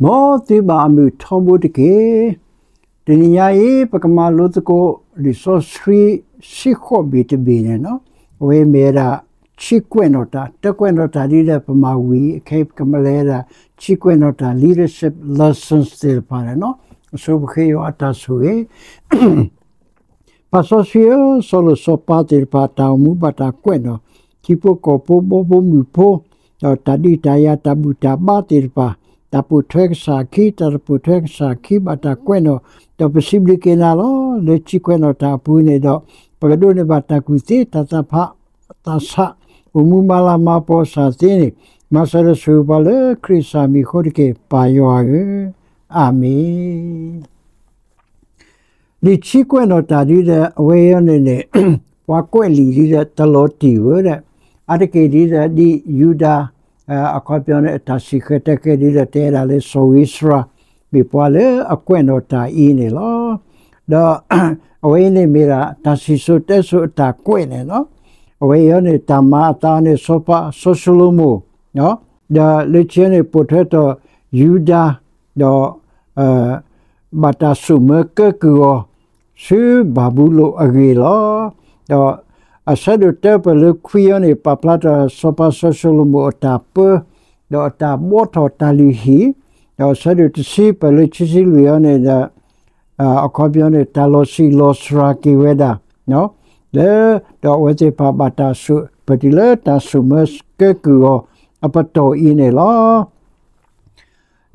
မ်သုဘၣ်အမုာ်ထီဘိတက့ၢ်. တနံၤညါအံၤ ပကမၤလိသကိး လံာ်စီဆှံ ဆံဃိးဘ့ၣ်တဘ့ၣ်န့ၣ်လီၤ. အဝဲမ့ၢ်ဝဲဒၣ် ဆံးကွဲးနီၣ်တၢ်, တၢ်ကွဲးနီၣ်တၢ်ဒ်လဲၣ် ပမၤဝံၤအခဲအံၤ ပကမၤလဲၤဝဲဒၣ် ဆံးကွဲးနီၣ်တၢ် leadership lessons သ့ၣ်တဖၣ်န့ၣ်လီၤ. အဆိပဃ့ယွၤအတၢ်ဆိၣ်ဂ့ၤ ပၢ်စီဆှံဧၢ, စီၤလိၤစီၤပၤသ့ၣ်တဖၣ် တၢ်အိၣ်မူဘၣ်တၢ်ကွဲးနီၣ်, ထံဖိကီၢ်ဖိ ဘီဖိမုၢ်ဖိ, ဒီးတၢ်ဒုးတၢ်ယၤ တၢ်ဘူၣ်တၢ်ဘါသ့ၣ်တဖၣ်, တၢ်ပိာ်ထွဲကစၢ်အခံ တၢ်တပိာ်ထွဲကစၢ်အခံ ဘၣ်တၢ်ကွဲးနီၣ်, ဒီးပစံးဘျုးက့ၤနၤလီၤ. လၢဆံးကွဲးနီၣ်တၢ်အပူၤန့ၣ်ဒီး ပကဒိးန့ၢ်ဘၣ်တၢ်ကူၣ်သ့ တၢ်သးဖး သးဆး အိၣ်မူမၤလၤမၤကပီၤကစၢ်သ့န့ၣ်, မၤစၢၤဒီးဆိၣ်ဂ့ၤပှၤလၢခရံာ်ကစၢ်မံၤအဃိတက့ၢ် ပၢ်ယွၤဧၢ, အၤမ့ၣ်. လံာ်ဆံးကွဲးနီၣ်တၢ်ဒ်ဒီး အဝဲအံၤန့ၣ်န့ၣ် ပှၤကွဲးလံာ်ဒ်ဒီး တလီၤတံၢ်ဝဲဒီး အါတက့ၢ်ဒ်ဒီး ဒ်ယူဒၤ အခီပညီန့ၣ် အတၢ်စံၣ်ဃဲၤတဲာ်ဃဲၤဒ်ဒီး တဲဒၣ်လၢစီၤဧ့စြၤ မ့ၢ်ပှၤလၢအကွဲးနီၣ်တၢ်အံၤန့ၣ်လီၤ. ဒီး အဝဲအံၤန့ၣ်မ့ၢ်ဒၣ် တၢ်စံၣ်စိၤတဲစိၤအတၢ်ကွဲးန့ၣ်လီၤ. အဝဲအံၤန့ၣ် တၢ်မၤအသးန့ၣ် စီၤပၤစီၤၡလိၤမိၣ် ဒီးလၢခံန့ၣ် ပိာ်ထွဲထီၣ်ယူဒၤ ဒီး ဘၣ်တၢ်စိာ်မၢကဲကုၢ်အီၤ ဆူဘၤဘူလိၣ်အဂ့ၢ်လီၤ. ဒီးအဆၢဒိၣ်တၢပၢၢ်လၢခွံအံၤန့ၣ် ပာ်ဖျါထီၣ်စီၤပၤစီၤၡလိၤမိၣ်အတၢ်ပၢ ဒီးအတၢ်ဘှီထီၣ်တၢ်လုၢ်ဟံၣ်, ဒီးအဆၢဒိၣ်တဆံပၢၢ်လၢခံဆံလွံၢ်အံၤန့ၣ်ဒီး အခီပညီန့ၣ် တၢ်လီၤစံၣ်လီၤစှၤက့ၤဝဲဒၣ် လၢ ဒီးအဝဲသ့ၣ်တဖၣ်ဘၣ်တၢ်စိာ် ပတုၤလၢတၢ်စိာ်မၢကဲကုၢ်အီၤအပတီၢ်အံၤန့ၣ်လီၤ.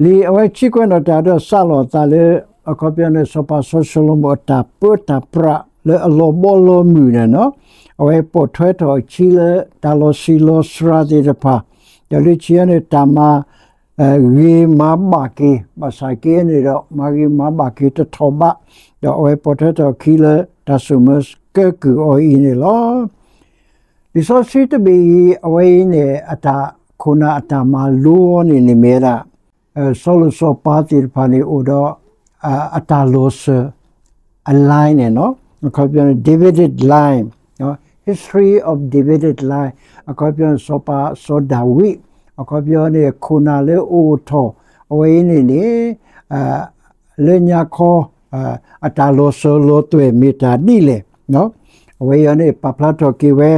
လံာ်အဝဲဆံးကွဲးနီၣ်တၢ်ဒီးစးလီၤအသးလၢ အခီပညီန့ၣ် စီၤပၤစီၤၡလိၤမိၣ်အတၢ်ပၢတၢ်ပြးလၢအလီၤဘီလီၤမုၢ်န့ၣ်လီၤ. အဝဲပိာ်ထွဲထီၣ်အခံလၢတၢ်လီၤစံၣ်လီၤစှၤသ့ၣ်တဖၣ်, ဒီးလၢခံန့ၣ် တၢ်မၤ ဂ့ၤမၤဘၣ်က့ၤ ဘၣ်ဆၣ်က့န့ၣ်ဒီး မၤဂ့ၤမၤဘၣ်က့ၤတထီၣ်ဘး, ဒီးအဝဲပိာ်ထွဲထီၣ်အခံလၢတၢ်စိာ်မၢကဲကုၢ်အီၤအံၤန့ၣ်လီၤ. လံာ်စီဆှံတဘ့ၣ်အံၤ အဝဲအံၤန့ၣ် အတၢ်ခိၣ်နၢ်အတၢ်မၤလိအီၤန့ၣ်န့ၣ်မ့ၢ်ဝဲဒၣ် စီၤလိၤစီၤပၤသ့ၣ်တဖၣ်န့ၣ်အိၣ်ဒီး အတၢ်လီၤစၢၤ အ line န့ၣ်လီၤ. အခီပညီန့ၣ် Davidic line, history of Davidic line, အခီပညီန့ၣ် စီၤပၤစီၤဒၤဝံး, အခီပညီန့ၣ် ခိၣ်နၢ်လၢအိၣ်ထီၣ် အဝဲအံၤန့ၣ်န့ၣ် လၢညါခီ အတၢ်လီၤစၢၤလီၤသွဲၣ်မ့ၢ်တၢ်ဒ်လဲၣ်. အဝဲအံၤန့ၣ် ပာ်ဖျါထီၣ်က့ၤဝဲ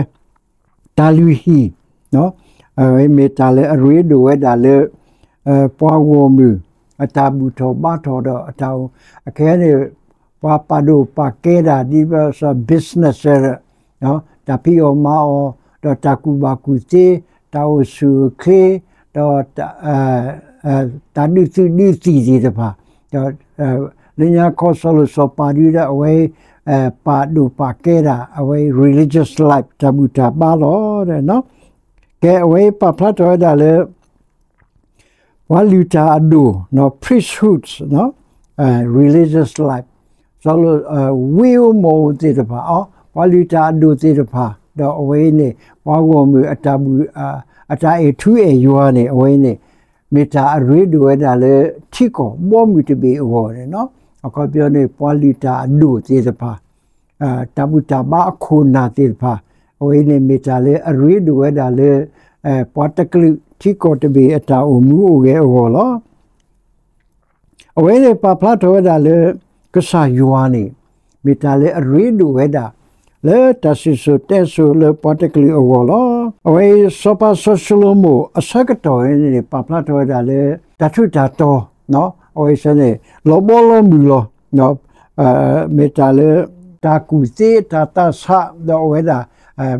တၢ်လုၢ်ဟံၣ် မ့ၢ်တၢ်လၢအရ့ဒိၣ်ဝဲဒၣ်လၢ ပှၤဂီၢ်မုၢ် အတၢ်ဘူၣ်ထီၣ်ဘါထီၣ်ဒီးအတၢ်အိၣ် အခဲအံၤန့ၣ် ပှၤပာ်ဒိၣ်ပာ်ကဲဒၣ်ဒ် business ဒီး တၢ်ဖံးအီၣ်မၤအီၣ် ဒီးတၢ်ကူၣ်ဘၣ်ကူၣ်သ့ တၢ်အိၣ်ဆူၣ်အိၣ်ချ့ ဒီး တၢ်ဒုးသုးဒုးသံၣ်သ့ၣ်တဖၣ် ဒီး လၢညါခီစီၤလိၤစီၤပၤဒုဒီးအဝဲ ပာ်ဒိၣ်ပာ်ကဲဒၣ် အဝဲ religious life တၢ်ဘူၣ်တၢ်ဘါလီၤ. ကဲ အဝဲပာ်ဖျါထီၣ်ဝဲဒၣ်လၢ ပှၤလုၢ်တၢ်အဒိၣ် priesthoods, religious life စီၤလိၤ ဝ့ၢ်ဧိၤမီၣ်ဧိၤသ့ၣ်တဖၣ် ပှၤလုၢ်တၢ်အဒိၣ်သ့ၣ်တဖၣ် ဒီးအဝဲအံၤန့ၣ် ပှၤဂီၢ်မုၢ်အတၢ်ဘူၣ် အတၢ်အဲၣ်ထူအဲၣ်ယွၤန့ၣ် အဝဲအံၤန့ၣ် မ့ၢ်တၢ်အရ့ဒိၣ်ဝဲဒၣ်လၢထံကီၢ်ဘီမုၢ်တဘ့ၣ်အဂီၢ်န့ၣ်လီၤ. အခီပညီန့ၣ် ပှၤလုၢ်တၢ်အဒိၣ်သ့ၣ်တဖၣ် တၢ်ဘူၣ်တၢ်ဘါအခိၣ်နၢ်သ့ၣ်တဖၣ် အဝဲအံၤန့ၣ် မ့ၢ်တၢ်လၢအရ့ဒိၣ်ဝဲဒၣ်လၢ ပှၤတကလုာ်ထံကီၢ်တဘ့ၣ်အတၢ်အိၣ်မူအိၣ်ဂဲၤအဂီၢ်လီၤ. အဝဲန့ၣ်ပာ်ဖျါထီၣ်ဝဲဒၣ်လၢ ကစၢ်ယွၤန့ၣ် မ့ၢ်တၢ်လၢအရ့ဒိၣ်ဝဲဒၣ် လၢတၢ်စံၣ်စိၤတဲစိၤလၢပှၤတကလုာ်အဂီၢ်လီၤ. အဝဲအံၤ စီၤပၤစီၤၡလိၤမိၣ်အဆၢကတီၢ်န့ၣ်န့ၣ် ပာ်ဖျါထီၣ်ဝဲဒၣ်လၢ တၢ်ထူးတၢ်တီၤ အဝဲဆၢန့ၣ် လီၤဘီလီၤမုၢ်လီၤ. မ့ၢ်တၢ်လၢ တၢ်ကူၣ်သ့တၢ်သးဆး ဒီးအဝဲဒၣ်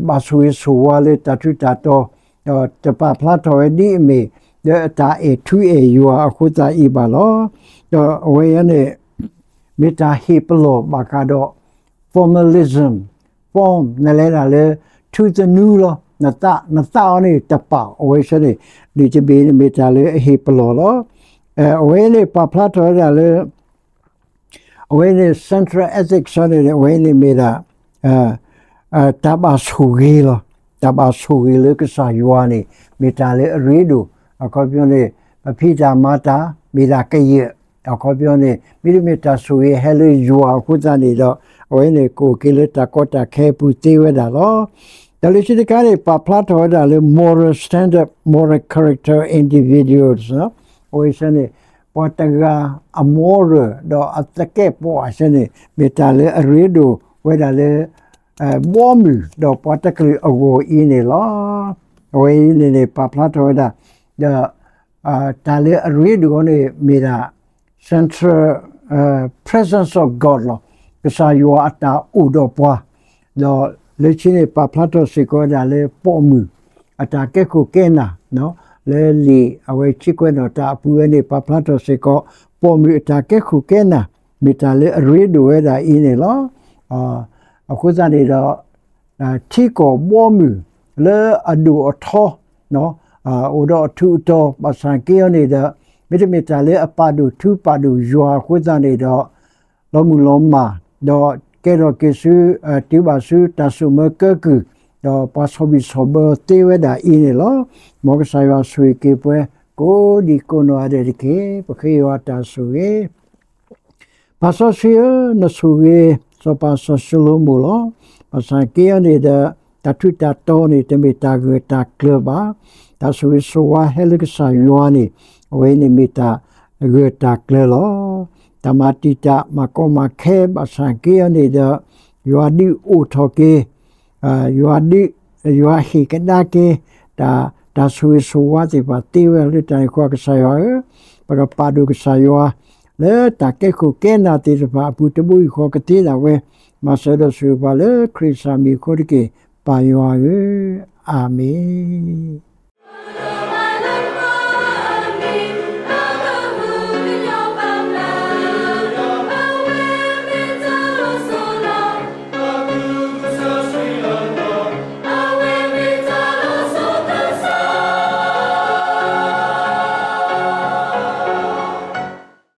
ဘၣ်ဆိၣ်ဂ့ၤဆိၣ်ဝါလၢတၢ်ထူးတၢ်တီၤ ဒီးတပာ်ဖျါထီၣ်ဝဲဒ်အမ့ၢ် လၢအတၢ်အဲၣ်ထူအဲၣ်ယွၤအဃိသတးအံၤဘၣ်လီၤ. ဒီးအဝဲအံၤန့ၣ် မ့ၢ်တၢ်ဟ့ၣ်ပလီၢ်ဘၣ်ဃးဒီး formalism, form နလဲၤဒၣ်လၢ ထူသနူလီၤ. နသး နသးအီၤန့ၣ်တပာ် အဝဲဆၢန့ၣ် လံာ်တဘ့ၣ်န့ၣ်မ့ၢ်တၢ်လၢအဟ့ၣ်ပလီၢ်လီၤ. အဝဲန့ၣ်ပာ်ဖျါထီၣ်ဝဲဒၣ်လၢ အဝဲန့ၣ် central ethics န့ၣ် အဝဲန့ၣ်မ့ၢ်ဒၣ် တၢ်ဘၣ်ဆိၣ်ဂ့ၤလီၤ. တၢ်ဘၣ်ဆိၣ်ဂ့ၤလၢကစၢ်ယွၤန့ၣ် မ့ၢ်တၢ်လၢအရ့ဒိၣ်. အခီပညီန့ၣ် ပဖံးတၢ်မၤတၢ် မ့ၢ်ဒၣ်ကယဲၢ်. အခီပညီန့ၣ် မ့တမ့ၢ်တၢ်ဆိၣ်ဂ့ၤဟဲလၢယွၤအဃိသတးန့ၣ်ဒီး အဝဲန့ၣ်ကအိၣ်က့ၤလၢတၢ်ကီတၢ်ခဲအပူၤသ့ဝဲဒၣ်လီၤ. ဒီးလၢခံတခါန့ၣ် ပာ်ဖျါထီၣ်ဝဲဒၣ်လၢ moral standard, moral character individuals အဝဲဆၢန့ၣ် ပှၤတဂၤအမီရၢၢ် ဒီးအသကဲာ်ပဝးစဲန့ၣ် မ့ၢ်တၢ်လၢအရ့ဒိၣ်ဝဲဒၣ်လၢ ဘီမုၢ် ဒီးပှၤတကလုာ်အဂီၢ်အံၤန့ၣ်လီၤ. အဝဲအံၤန့ၣ်န့ၣ် ပာ်ဖျါထီၣ်ဝဲဒၣ် ဒီး တၢ်လၢအရ့ဒိၣ်အီၤန့ၣ် မ့ၢ်ဒၣ် central presence of God လီၤ. ကစၢ်ယွၤအတၢ်အိၣ်ဒီးပှၤ, ဒီးလၢခံန့ၣ် ပာ်ဖျါထီၣ်စ့ၢ်ကီးဝဲဒၣ်လၢ ပိာ်မုၣ်အတၢ်ကဲခိၣ်ကဲနၢ်, လၢလံာ်အဝဲခံကွဲးနီၣ်တၢ်အပူၤဝဲန့ၣ် ပာ်ဖျါထီၣ်စ့ၢ်ကီး ပိာ်မုၣ်အတၢ်ကဲခိၣ်ကဲနၢ် မ့ၢ်တၢ်လၢအရ့ဒိၣ်ဝဲဒၣ်အံၤန့ၣ်လီၤ. အဃိသတးန့ၣ်ဒီး ထံကီၢ်ဘီမုၢ်လၢအဒိၣ်အထီ အိၣ်ဒီးအထူးအတီၤ ဘၣ်ဆၣ်က့အီၤန့ၣ်ဒီး မ့တမ့ၢ်တၢ်လၢအပာ်ဒိၣ်ထူပာ်ဒိၣ်ယွၤအဃိသတးန့ၣ်ဒီး လီၤမုၢ်လီၤမၢ် ဒီးကဲထီၣ်က့ၤဆူ တုၤဘၣ်ဆူတၢ်ဆိၣ်မၢကၢကုၢ် ဒီးပှၤဆီၣ်ဘံၣ်ဆီၣ်ဘၢသ့ဝဲဒၣ်အံၤန့ၣ်လီၤ. မ်ကစၢ်ယွၤဆိၣ်ဂ့ၤက့ၤပှၤ ကိးဒံကိးနီၢ်ဂၤဒဲးတက့ၢ်. ပဃ့ယွၤတၢ်ဆိၣ်ဂ့ၤ ပၢ်စီဆှံဧၢ, နဆိၣ်ဂ့ၤ စီၤပၤစီၤၡလိၤမိၣ်လီၤ. ဘၣ်ဆၣ်က့အီၤန့ၣ်ဒီး တၢ်ထူးတၢ်တီၤန့ၣ် တမ့ၢ်တၢ်ဂၢၢ်တၢ်ကျၢၤဘၣ်. တၢ်ဆိၣ်ဂ့ၤဆိၣ်ဝါဟဲလၢကစၢ်ယွၤန့ၣ် အဝဲန့ၣ်မ့ၢ်တၢ်ဂၢၢ်တၢ်ကျၢၤလီၤ. တၢ်မၤတံာ်တာ်မၤကီမၤခဲ ဘၣ်ဆၣ်က့အီၤန့ၣ်ဒီး ယွၤဒုးအိၣ်ထီၣ်က့ၤ ယွၤဒုး ယွၤဟ့ၣ်ကဒါက့ၤ တၢ် တၢ်ဆိၣ်ဂ့ၤဆိၣ်ဝါသ့ၣ်တဖၣ်သ့ဝဲလၢတၢ်န့ၣ်အဃိ ကစၢ်ယွၤဧၢ, ပကပာ်ဒိၣ်ကစၢ်ယွၤ လၢတၢ်ကဲခိၣ်ကဲနၢ်သ့ၣ်တဖၣ်အပူၤတဘိယူၢ်ဃီကသ့ဒၣ်ဝဲ, မၤစၢၤဒီးဆိၣ်ဂ့ၤပှၤလၢခရံာ်ကစၢ်မံၤအဃိတက့ၢ်, ပၢ်ယွၤဧၢ, အၤမ့ၣ်.